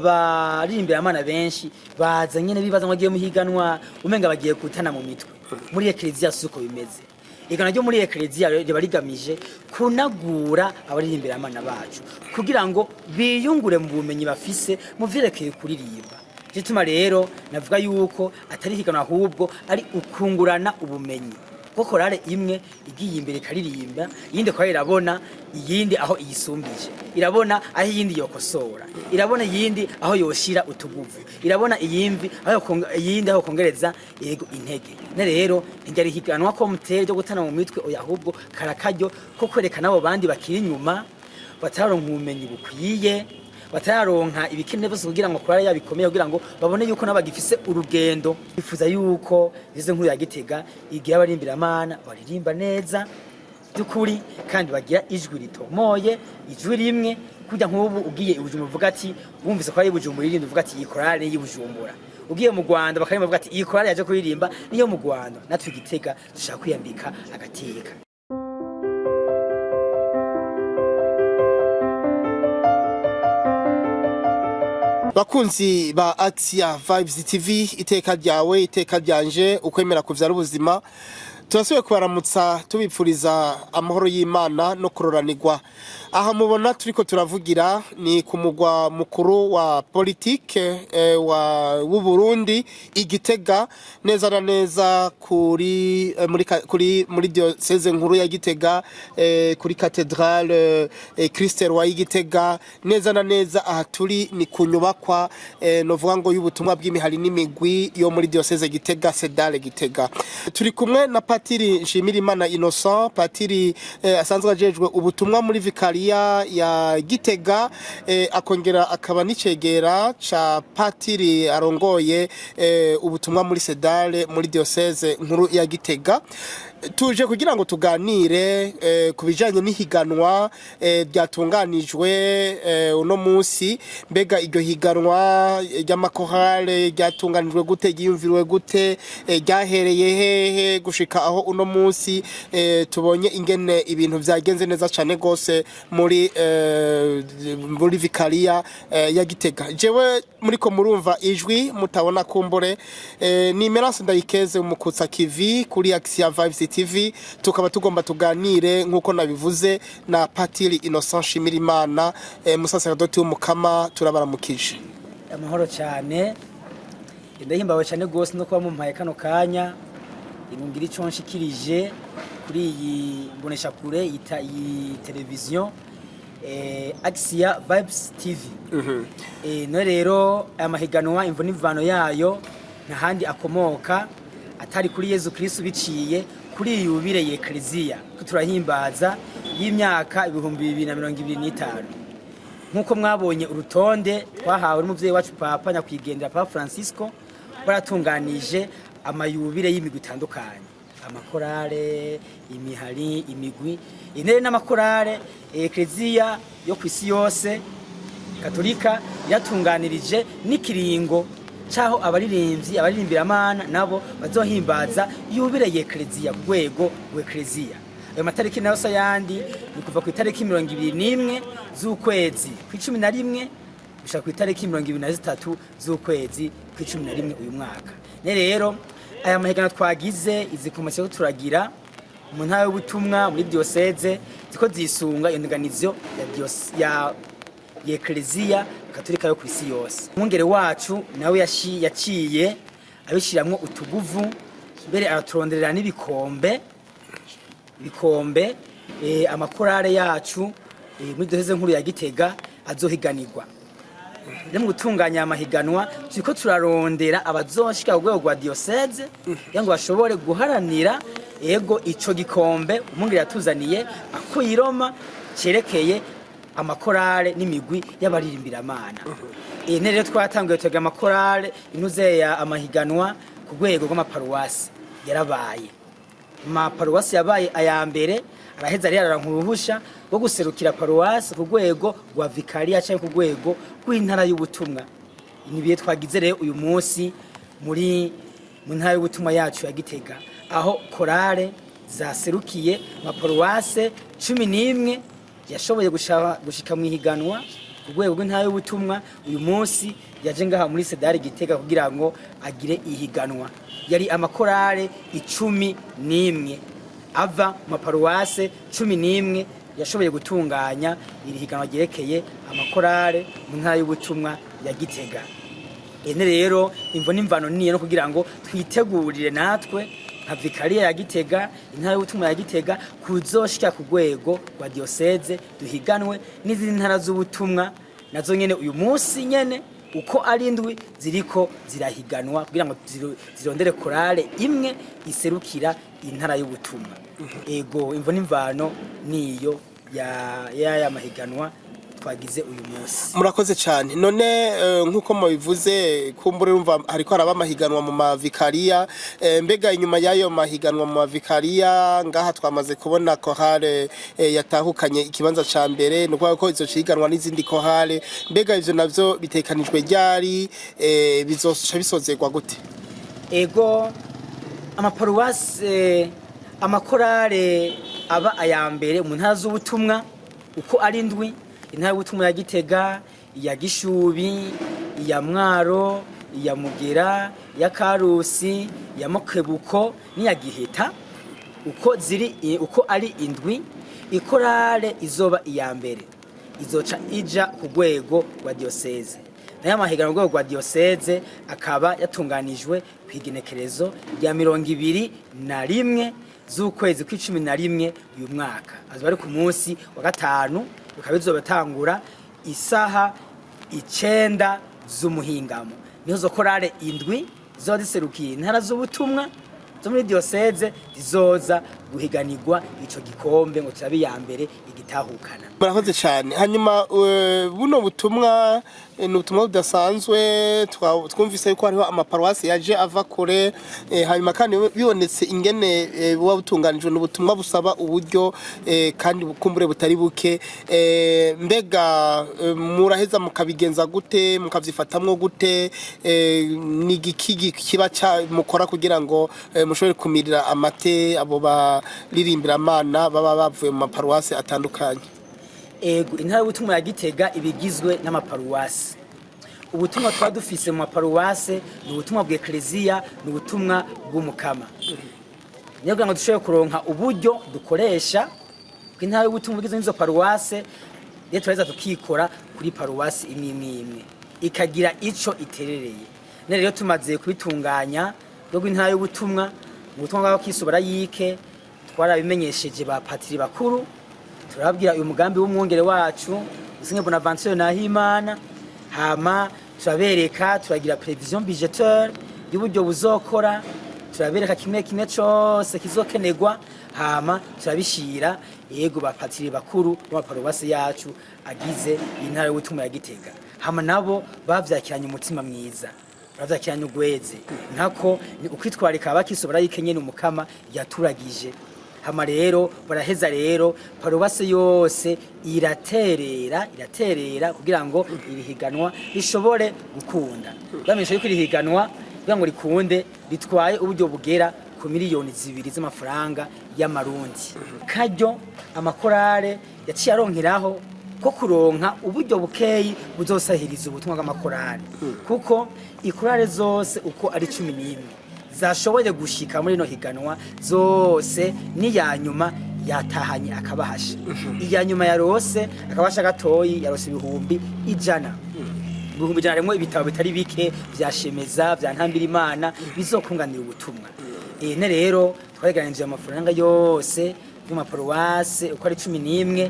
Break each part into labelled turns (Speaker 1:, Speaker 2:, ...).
Speaker 1: Abaririmbira amana benshi baza nyene bibaza ngo agiye muhiganwa, umenga bagiye kutana mu mitwe. Muri ekleziya suko bimeze. Igana ryo muri ekleziya riba rigamije kunagura abaririmbira amana bacu kugira ngo biyungure mu bumenyi bafise mu vyerekeye kuririmba. Gituma rero navuga yuko atari higanwa, ahubwo ari ukungurana ubumenyi, kuko korale imwe igiye imbere ikaririmba, iyindi korale irabona iyindi aho iyisumbije, irabona aho iyindi yokosora, irabona iyindi aho yoshira utuguvu, irabona iyindi aho iyindi aho kongereza yego intege. Ne rero ntiryari higanwa ko mutere ryo gutana mu mitwe, oya, ahubwo karakaryo ko kwerekana abo bandi bakiri inyuma batararonka ubumenyi bukwiye, batararonka ibikenewe byose kugira ngo korale yabo ikomeye, kugira ngo babone yuko nabo bagifise urugendo. Bifuza yuko izo nkuru ya Gitega igira abarimbiramana baririmba neza by'ukuri kandi bagira ijwi ritomoye, ijwi rimwe. Kujya nk'ubu ugiye i Bujumbura uvuga ati wumvise ko ari i Bujumbura iririmba, uvuga ati iyi korale y'i Bujumbura. Ugiye mu Rwanda bakaririmba, bavuga ati iyi korale yaje kuririmba niyo mu Rwanda. Natwe i Gitega dushaka kwiyambika agateka.
Speaker 2: Bakunzi ba Axia Vibes TV, iteka ryawe, iteka ryanje, ukwemera kuvyara ubuzima, turasubiye kubaramutsa tubipfuriza amahoro y'Imana no kuroranirwa. Aha mubona turiko turavugira ni ku mugwa mukuru wa politike wa w'u Burundi, Igitega, neza na neza kuri muri kuri muri diocese nkuru ya Gitega, kuri cathedrale Christ Roi y'Igitega. Neza na neza aha turi ni ku nyubakwa novuga ngo y'ubutumwa bw'imihari n'imigwi yo muri diocese Gitega, Sedale Gitega. Turi kumwe na Patiri Nshimirimana Innocent, patiri asanzwe ajejwe ubutumwa muri vikariya ya Gitega, akongera akaba n'icegera ca patiri arongoye ubutumwa muri Sedale muri diocese nkuru ya Gitega. Tuje kugira ngo tuganire ku bijanye n'ihiganwa ryatunganijwe uno munsi. Mbega iryo higanwa ry'amakorale ryatunganijwe gute? Ryiyumviriwe gute? Ryahereye hehe gushika aho uno munsi tubonye ingene ibintu vyagenze neza cane gose muri vikariya ya Gitega? Jewe muriko murumva ijwi mutabona kumbure, ni Merance Ndayikeze umukutsa kivi kuri Axia Vibes TV. Tukaba tugomba tuganire nk'uko nabivuze na Patiri Innocent Nshimirimana, musaseredoti w'Umukama. Turabaramukije.
Speaker 1: Amahoro cyane. Ndahimbawe cyane rwose no kuba mumpaye kano kanya ngira ico nshikirije kuri iyi mboneshakure, iyi televiziyo Axia Vibes TV. No rero aya mahiganwa, imvo n'imvano yayo ntahandi akomoka atari kuri Yezu Kristu, biciye kuri iyi yubile y'Ekleziya ko turahimbaza y'imyaka 2025. Nk'uko mwabonye urutonde twahawe n'umuvyeyi wacu Papa nyakwigendera Papa Francisco, baratunganije amayubile y'imigwi itandukanye, amakorale, imihari, imigwi, intebe n'amakorale. Ekleziya yo ku isi yose katolika yatunganirije n'ikiringo caho abaririmbyi, abaririmbira nabo bazohimbaza yubile y'Ekleziya ku rwego rw'Ekleziya. Ayo matariki nayo se ayandi ni kuva ku itariki 21 z'ukwezi kw'11 gushika ku itariki 23 z'ukwezi kw'11 uyu mwaka. Ne rero aya mahiganwa twagize, izi komisiyo turagira mu ntara y'ubutumwa muri diocese, ziko zisunga iyo ndinganizo ya Ekleziya Katolika yo ku isi yose. Umwungere wacu nawe yaciye abishiramwo utuguvu, mbere araturonderera n'ibikombe, ibikombe amakorale yacu muri diocese nkuru ya Gitega azohiganirwa. Rero mu gutunganya amahiganwa turiko turarondera abazoshika ku rwego rwa diocese kugira ngo bashobore guharanira ego ico gikombe umwungere yatuzaniye akuye i Roma cerekeye amakorale n'imigwi y'abaririmbira-Mana. Ne rero twatanguye twega amakorale intuzeya amahiganwa ku rwego rw'amaparuwasi yarabaye. Amaparuwasi yabaye aya mbere araheza rero araronka uruhusha rwo guserukira paruwasi ku rwego rwa vikariya canke ku rwego rw'intara y'ubutumwa. Ni ibihe twagize rero uyu munsi muri mu ntara y'ubutumwa yacu ya Gitega, aho korale zaserukiye amaparuwase 11 yashoboye gushika mu ihiganwa. Ku rwego rw'intara y'ubutumwa, uyu munsi yaje ngaha muri CEDAR Gitega kugira ngo agire ihiganwa. Yari amakorale 11 ava mu maparuwase 11 yashoboye gutunganya iri higanwa ryerekeye amakorale mu ntara y'ubutumwa ya Gitega. Ene rero imvo n'imvano niyo no kugira ngo twitegurire natwe nka vikariya ya Gitega, intara y'ubutumwa ya Gitega, kuzoshika ku rwego rwa diocèse, duhiganwe n'izindi ntara z'ubutumwa nazo nyene. Uyu munsi nyene uko ari indwi ziriko zirahiganwa kugira ngo zirondere korale imwe iserukira intara y'ubutumwa. Ego, imvo n'imvano niyo ya ya mahiganwa twagize uyu munsi.
Speaker 2: Murakoze cyane. None nk'uko mubivuze, kumbure urumva hariko haraba amahiganwa mu mavikariya. Mbega inyuma y'ayo mahiganwa mu mavikariya, ngaha twamaze kubona korale yatahukanye ikibanza ca mbere, ni ukuvuga ko izo ciganwa n'izindi korale. Mbega ivyo navyo bitekanijwe ryari? Bizoca bisozerwa gute?
Speaker 1: Ego, amaparuwase, amakorale aba aya mbere mu ntara z'ubutumwa uko ari ndwi, intara y'ubutumwa ya Gitega, iya Gishubi, iya Mwaro, iya Mugera, iya Karusi, iya Mukebuko n'iya Giheta, uko ziri, uko ari indwi, ikorale izoba iya mbere izoca ija ku rwego rwa diocèse. Nayo amahiganwa ku rwego rwa diocèse akaba yatunganijwe ku igenekerezo rya 21 z'ukwezi kw'11 uyu mwaka, azoba ari ku munsi wa gatanu, bikaba bizobatangura isaha 9 z'umuhingamo. Niho zo korale indwi zizoba ziserukiye intara z'ubutumwa zo muri diocèse zizoza guhiganirwa ico gikombe ngo turabe iya mbere igitahukana.
Speaker 2: Murakoze cyane. Hanyuma buno butumwa ni ubutumwa budasanzwe. Twumvise yuko hariho amaparuwasi yaje ava kure. Hanyuma kandi bibonetse ingene buba butunganijwe, ni ubutumwa busaba uburyo kandi bukumbure butari buke. Mbega muraheza mukabigenza gute, mukavyifatamwo gute? Ni igiki kiba mukora kugira ngo mushobore kumirira amate abo baririmbira baba bavuye mu maparuwasi atandukanye?
Speaker 1: Ego, intara y'ubutumwa ya Gitega ibigizwe n'amaparuwasi. Ubutumwa tuba dufise mu maparuwase ni ubutumwa bwa ekleziya, ni ubutumwa bw'umukama. Niyo kugira ngo dushobore kuronka uburyo dukoresha ku intara y'ubutumwa bugizwe n'izo paruwase, rero turaheza tukikora kuri paruwasi imwe imwe imwe ikagira ico iterereye. None rero tumaze kubitunganya rwo intara y'ubutumwa, mu butumwa bw'abakristo barayike, twarabimenyesheje ba patiri bakuru, turababwira uyu mugambi w'umwungere wacu Musenyeri Bonaventure Nahimana. Hama turabereka, turagira prévision budgétaire y'uburyo buzokora, turabereka kimwe kimwe cose kizokenerwa, hama turabishira, yego, ba patiri bakuru b'amaparuwasi yacu agize intara y'ubutumwa ya Gitega. Hama nabo bavyakiranye umutima mwiza, bavyakiranye ugweze, nkako ni ukwitwarika abakristo barayike nyene umukama yaturagije. Hama rero baraheza rero paruwase yose iraterera, iraterera kugira ngo iri higanwa rishobore gukunda. Bamenyesha yuko iri higanwa kugira ngo rikunde ritwaye uburyo bugera ku miliyoni 2 z'amafaranga y'amarundi. Karyo amakorale yaciye aronkeraho ko kuronka uburyo bukeyi buzosahiriza ubutumwa bw'amakorale, kuko ikorale zose uko ari 11 zashoboye gushika muri ino higanwa zose, n'iya nyuma yatahanye akabahasha. Iya nyuma yarose akabahasha gatoyi, yarose 100,000. 100,000 harimwo ibitabo bitari bike vya Shemeza, vya Ntambirimana, bizokunganira ubutumwa. Ene rero twegeranije amafaranga yose y'amaparuwase uko ari 11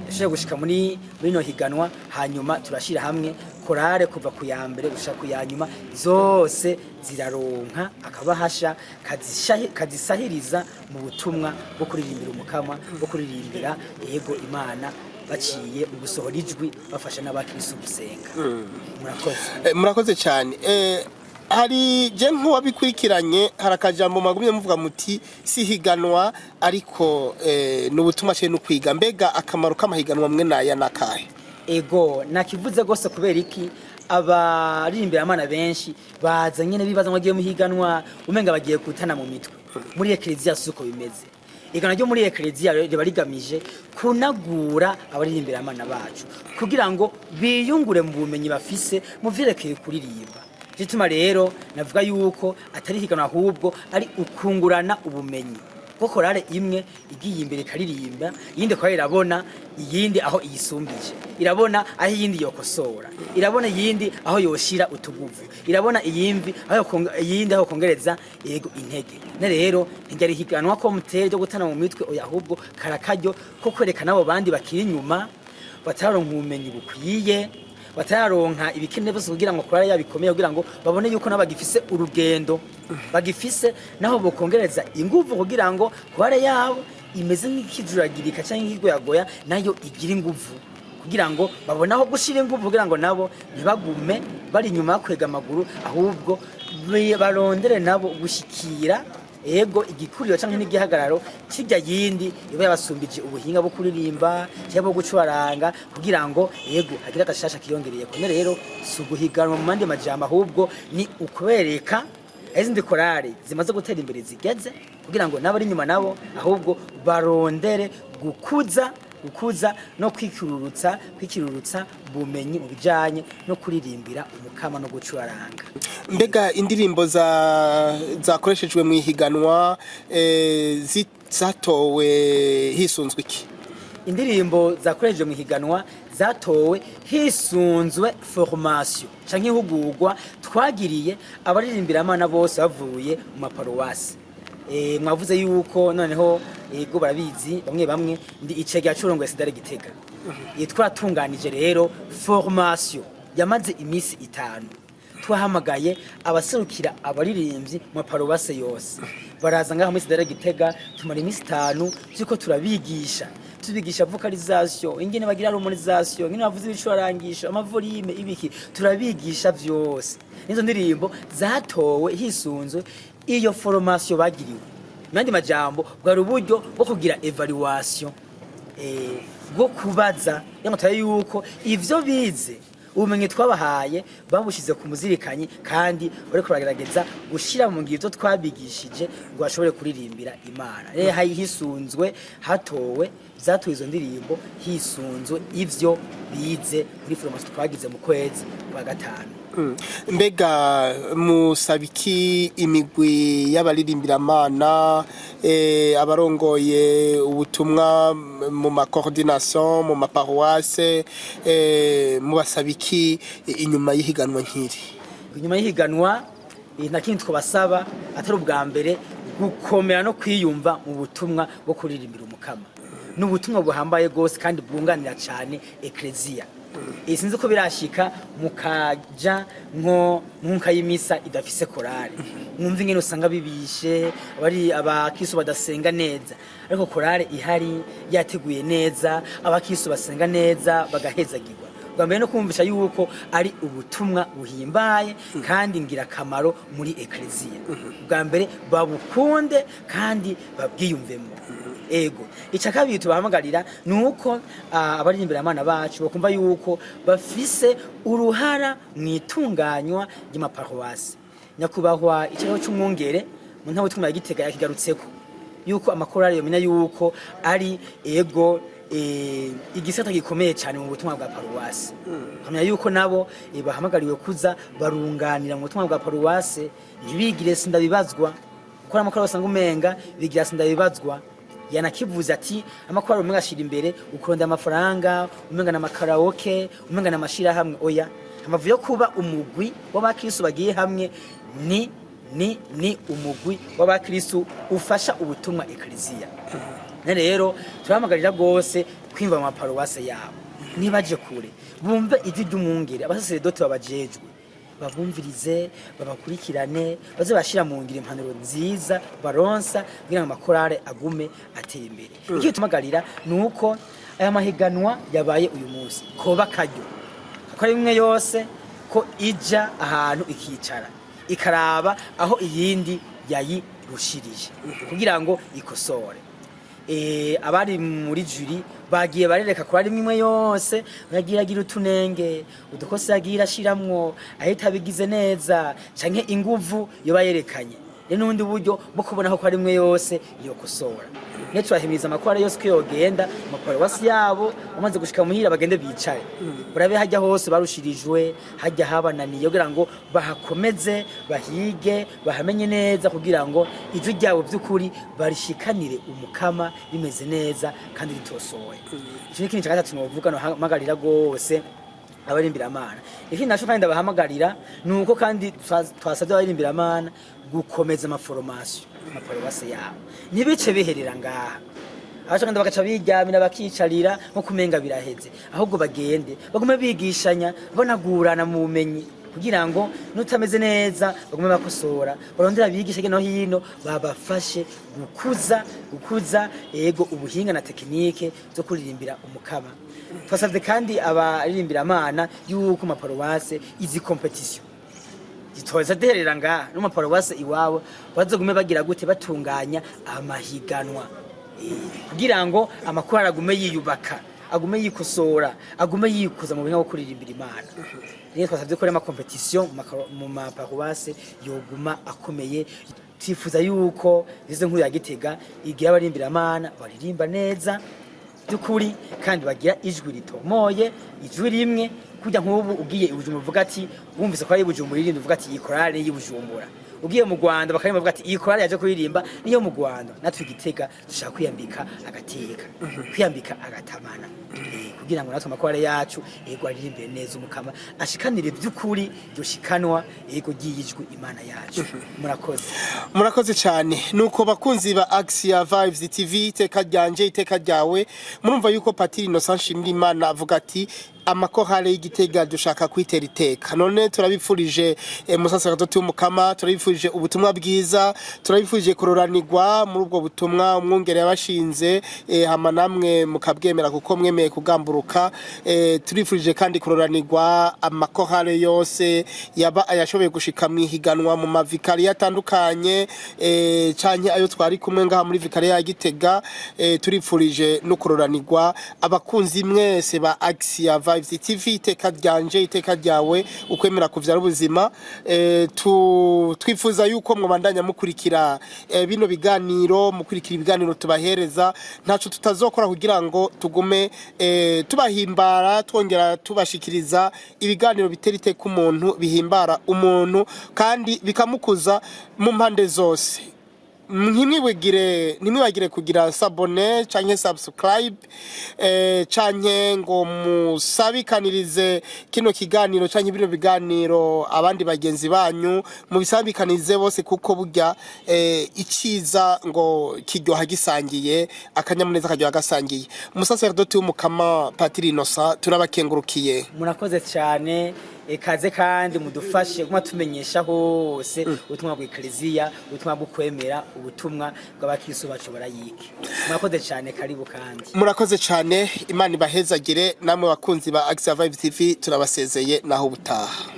Speaker 1: yashoboye gushika muri ino higanwa. Hanyuma turashira hamwe korale kuva ku ya mbere gushika ku ya nyuma, zose ziraronka akabahasha kazisahiriza mu butumwa bwo kuririmbira umukama, bwo kuririmbira, yego, Imana baciye mu gusohora ijwi, bafasha n'abakristo gusenga. Murakoze.
Speaker 2: Murakoze cyane. Hari je nk'uwabikurikiranye, hari akajambo magumye muvuga muti si higanwa ariko ni ubutumwa cye no kwiga. Mbega akamaro k'amahiganwa mwe naya nakahe?
Speaker 1: Ego, nakivuze gose. Kubera iki? Abaririmbira amana benshi baza nyene bibaza ngo agiye muhiganwa, umenga bagiye kutana mu mitwe. Muri ekleziya si uko bimeze. Ihiganwa ryo muri ekleziya riba rigamije kunagura abaririmbira abana bacu kugira ngo biyungure mu bumenyi bafise mu vyerekeye kuririmba. Gituma rero navuga yuko atari higanwa, ahubwo ari ukungurana ubumenyi, kuko korale imwe igiye imbere ikaririmba, iyindi korale irabona iyindi aho iyisumbije, irabona aho iyindi yokosora, irabona iyindi aho yoshira utuguvu, irabona iyindi aho iyindi aho kongereza yego intege. Ne rero ntiryari higanwa ko mutere ryo gutana mu mitwe, oya, ahubwo karakaryo ko kwerekana abo bandi bakiri inyuma batararonka ubumenyi bukwiye, batararonka ibikenewe byose kugira ngo korale yabo ikomeye, kugira ngo babone yuko nabo bagifise urugendo, bagifise naho bokongereza inguvu kugira ngo korale yabo imeze nk'ikijuragirika cyangwa nk'ikigoyagoya nayo igira inguvu, kugira ngo babone aho gushira inguvu, kugira ngo nabo ntibagume bari inyuma bakwega amaguru, ahubwo barondere nabo gushikira ego igikuriro canke n'igihagararo kirya yindi iba yabasumbije ubuhinga bwo kuririmba cyangwa bwo gucuraranga, kugira ngo ego hagire agashasha kiyongereye. Kone rero si uguhiganwa mu mandi majambo, ahubwo ni ukubereka aho izindi korali zimaze gutera imbere zigeze, kugira ngo n'abari inyuma nabo ahubwo barondere gukuza no kwikirurutsa bumenyi mu bijanye no kuririmbira Umukama no gucuraranga.
Speaker 2: Mbega indirimbo zakoreshejwe mu ihiganwa zatowe hisunzwe iki?
Speaker 1: Indirimbo zakoreshejwe mu ihiganwa zatowe hisunzwe formation canke ihugurwa twagiriye abaririmbira bose bavuye mu maparuwasi. Mwavuze yuko noneho ego barabizi bamwe bamwe, ndi icegera c'urongoye Sidare Gitega. Twaratunganije rero formation yamaze iminsi 5, twahamagaye abaserukira abaririmbyi mu maparuwase yose, baraza ngaha muri Sidare Gitega, tumara iminsi 5 turiko turabigisha, tubigisha vocalisation, ingene bagira harmonisation, ingene bavuza ibicurangisho, ama volume, ibiki, turabigisha vyose. Nizo ndirimbo zatowe hisunzwe iyo formation bagiriwe. Mu yandi majambo, bwari uburyo bwo kugira évaluation, bwo kubaza yamutaye yuko ivyo bize, ubumenyi twabahaye babushize ku muzirikanyi, kandi bariko baragerageza gushira mu ngiro ivyo twabigishije ngo bashobore kuririmbira Imana. Rero hisunzwe hatowe zatowe izo ndirimbo hisunzwe ivyo bize muri formation twagize mu kwezi kwa gatanu.
Speaker 2: Mbega musaba iki imigwi y'abaririmbira-mana, abarongoye ubutumwa mu ma coordination, mu ma paroisse, mubasaba iki inyuma y'ihiganwa nk'iri?
Speaker 1: Inyuma y'ihiganwa, nta kindi twabasaba atari ubwa mbere gukomera no kwiyumva mu butumwa bwo kuririmbira Umukama. Ni ubutumwa buhambaye rwose kandi bwunganira cyane ekleziya. Sinzi ko birashika mukaja nko nkunka y'imisa idafise korale, mwumva ingene usanga bibishe, abari abakristo badasenga neza, ariko korale ihari yateguye neza, abakristo basenga neza bagahezagirwa. Bwa mbere no kumvisha yuko ari ubutumwa buhimbaye kandi ngirakamaro muri ekleziya, bwa mbere babukunde kandi babwiyumvemo. Ego, icya kabiri tubahamagarira ni uko abaririmbira abana bacu bakumva yuko bafise uruhara mu itunganywa ry'amaparuwasi. Nyakubahwa ikibazo cy'umwungere mu ntara y'ubutumwa ya Gitega yakigarutseko yuko amakorali yomenya yuko ari ego igisata gikomeye cyane mu butumwa bwa paruwasi, kamenya yuko nabo bahamagariwe kuza barunganira mu butumwa bwa paruwasi, ntibigire sindabibazwa, kuko amakorali usanga umenga bigira sindabibazwa. Yanakivuze ati amakorali umenga ashira imbere ukuronda amafaranga, umenga na makaraoke, umenga na mashirahamwe. Oya, amavu yo kuba umugwi w'abakristo bagiye hamwe ni umugwi w'abakristo ufasha ubutumwa ekleziya. None rero turahamagarira rwose kwimva mu maparuwase yabo, nibaje kure bumve ijwi ry'umwungere, abasaseredoti babajejwe babumvirize, babakurikirane, baze bashira mu ngiro impanuro nziza baronsa kugira ngo amakorale agume atera imbere. Icyo tumagarira ni uko aya mahiganwa yabaye uyu munsi koba karyo ko ari imwe yose ko ija ahantu ikicara ikaraba aho iyindi yayirushirije kugira ngo ikosore. Abari muri jury bagiye barereka ko ari imwe yose yagira agira utunenge, udukosa yagira ashiramwo, ahita abigize neza canke inguvu yoba yerekanye. Rero n'ubundi buryo bwo kubona ko ari imwe yose yokosora. Niyo turahimiriza amakorali yose ko yogenda mu maparuwasi yabo, bamaze gushika muhira bagende bicare, urabe hajya hose barushirijwe, hajya habananiye, kugira ngo bahakomeze, bahige, bahamenye neza, kugira ngo ijwi ryabo by'ukuri barishikanire Umukama rimeze neza kandi ritosoye. Icyo ni ikintu cya gatatu novuga nohamagarira rwose abarimbiramana. Ikindi naco kandi ndabahamagarira ni uko kandi twasabye abarimbiramana gukomeza ama formations amaparuwasi yabo, ntibice biherera ngaha, abaca kandi bagaca biryamira, bakicarira nko kumenga biraheze, ahubwo bagende bagume bigishanya, banagurana mu bumenyi, kugira ngo nutameze neza bagume bakosora, barondera abigisha hirya no hino babafashe gukuza ego ubuhinga na technique zo kuririmbira Umukama. Twasabye kandi abaririmbira yuko mu maparuwase izi compétitions zitoza duherera ngaha, no mu maparuwase iwabo bazogume bagira gute, batunganya amahiganwa, kugira ngo amakorali agume yiyubaka, agume yikosora, agume yikuza mu buhinga bwo kuririmbira Imana. Rero twasabye ko rero ama compétitions mu maparuwase yoguma akomeye. Twifuza yuko izo nkuru ya Gitega igira abarimbiramana baririmba neza by'ukuri kandi bagira ijwi ritomoye, ijwi rimwe, kujya nk'ubu ugiye i Bujumbura uvuga ati, wumvise ko ari i Bujumbura iririmba, uvuga ati: "Iyi korale y'i Bujumbura." Ugiye mu Rwanda bakaririmba, bavuga ati: "Iyi korale yaje kuririmba niyo mu Rwanda." Natwe i Gitega dushaka kwiyambika agateka, kwiyambika agatamana, kugira ngo natwe amakorale yacu yego aririmbire neza Umukama, ashikanire by'ukuri iryo shikanwa yego ry'iyijwi Imana yacu. Murakoze.
Speaker 2: Murakoze cyane. Nuko bakunzi ba Axia Vibes TV, iteka ryanje, iteka ryawe, murumva yuko Patiri Innocent Nshimirimana avuga ati amakorale y'Igitega dushaka kwitera iteka. None turabipfurije musaseredoti w'Umukama, turabipfurije ubutumwa bwiza, turabipfurije kuroranirwa muri ubwo butumwa umwungere yabashinze, hama namwe mukabwemera kuko mwemeye kugamburuka. Turifurije kandi kuroranirwa amakorale yose, yaba ayashoboye gushika mu ihiganwa mu mavikariya atandukanye, canke ayo twari kumwe ngaha muri vikariya ya Gitega. Turifurije no kuroranirwa abakunzi mwese ba Axia Vibes TV, iteka ryanje, iteka ryawe, ukwemera kuvyara ubuzima. Twifuza yuko mwabandanya mukurikira bino biganiro, mukurikira ibiganiro tubahereza. Ntaco tutazokora kugira ngo tugume tubahimbara, twongera tubashikiriza ibiganiro bitera iteka umuntu, bihimbara umuntu kandi bikamukuza mu mpande zose. Ntimwibagire kugira s'abonner canke subscribe, canke ngo musabikanirize kino kiganiro canke bino biganiro abandi bagenzi banyu, mubisabikanirize bose, kuko burya iciza ngo kiryoha gisangiye, akanyamuneza karyoha gasangiye. Umusaseredoti w'Umukama Patiri Innocent, turabakengurukiye.
Speaker 1: Murakoze cyane. Ekaze kandi mudufashe kuma tumenyesha hose ubutumwa bw'Ekleziya, ubutumwa bwo kwemera, ubutumwa bw'abakristo bacu barayike. Murakoze cyane, karibu kandi.
Speaker 2: Murakoze cyane, Imana ibahezagire. Namwe bakunzi ba Axia Vibe TV, turabasezeye naho ubutaha.